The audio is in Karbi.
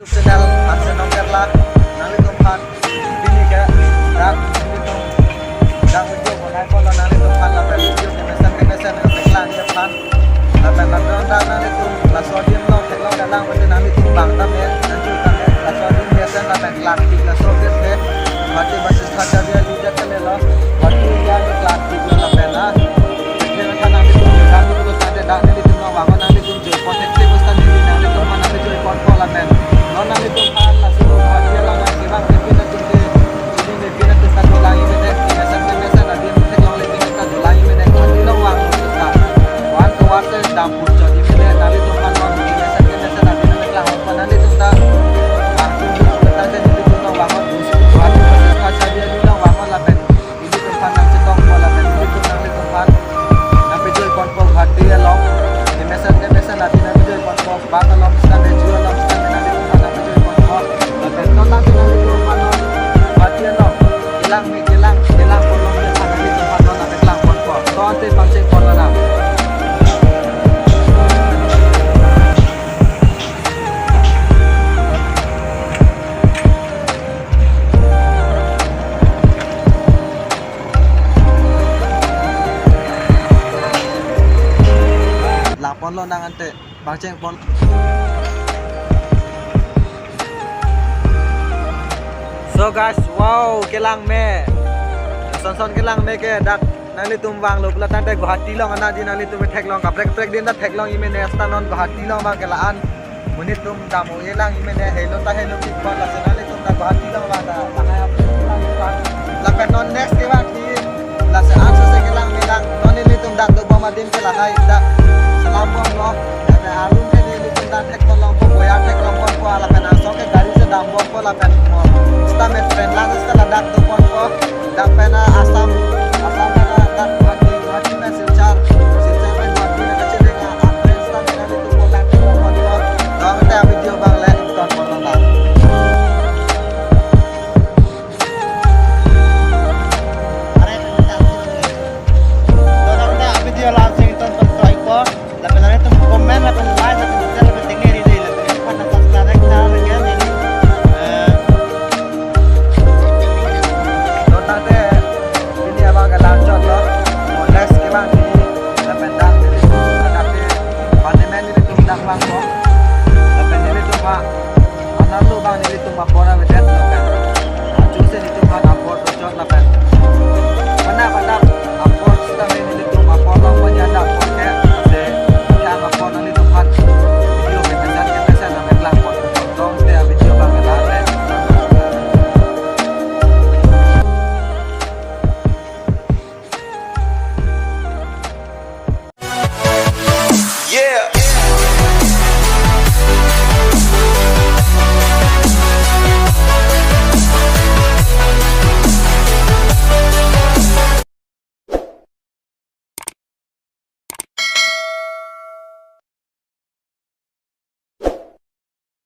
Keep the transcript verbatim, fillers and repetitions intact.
YouTube channel Hansen Nong Kerala, nanglitum aphan pini ke dak nanglitum dak video bonai pon lo, nanglitum aphan lapen video kemesen kemesen nangpeklang aphan. Lapen lapen dak nanglitum laso adim along theklong kelang pute nanglitum bang tame, nanglitum tame, laso adim kesen lapen klarpik laso adim ke. Mati basis khacha dia lihat ke lo. Mati dia klarpik lo lapen ah. Dia than nanglitum dak nanglitum dak nanglitum nangvang nanglitum join pon thekthe pusita neli nanglitum aphan nangpejoi ponpo lapen. Non nanglitum aphan laso Guwahati along nangkevang kepin atum ke, pini nepin atum ta dolang imene, mesen ke mesen adim theklongle pini ta dolang imene, Guwahati along vanglo ta. One to one se dam pur jodi imene, nanglitum aphan non mesen ke mesen adim theklong pon nanglitum ta. Bang tum tum ta nanglitum nangvang, Guwahati basis khacha dia nangvang lapen. Nanglitum aphan nangchetongpo lapen nanglitum nanglitum aphan nangpejoi ponpo Guwahati along. Kemesen kemesen adim nangpejoi ponpo. Bat along pusita, baju along pusita, nanglitum aphan nangpejoi ponpo. Lapen non nanglitum aphan non Guwahati along kelang me kelang kelang pon long aphan nanglitum aphan non nangpeklang ponpo. To ante pangcheng pon lana. Lang pon lonang ante, pangcheng pon. So guys, wow, kelang me. Son son kelang me ke dak nanglitum vanglo pulo tangte Guwahati along anat di nanglitum theklong kaprek kaprek adim ta theklong imene, seta non Guwahati along vang ke la-an. Monit atum dam o-e lang imene, helo ta helo pik pon, lasi nanglitum ta Guwahati along vang ta lahai aphi lang pon. Lapen non next kevang ke, lasi ansose kelang me lang, non nelitum dak dobom adim ke lahai dak selam bomlo. Lapen arum ke nelitum dak theklong ponpo, boya theklong ponpo, lapen asong ke gari si dam bompo lapen mo. Seta me train lang seta ladak do ponpo. Dak pen Assam, Assam pen dak Guwahati, Guwahati pen Silchar, Silchar pen Guwahati pen kacheleng a-train seta pen nanglitum kontak theklong ponpo. Dong te a-video abang le ton pon lonang. Are, dong te a-video la-an si ton pon try po. Lapen nanglitum comment, lapen like, lapen share, lapen tengne ri dei, lapen aphan nang subscribe ta lagi neli. Eh, to tangte pini abang kelang chot lo. Mo next kevang di, lapen dak nelitum dak nelitum dak vangpo. Lapen nelitum ha, anan lo abang nelitum apor avedet lapen. Achu si nelitum ha apor chot lapen.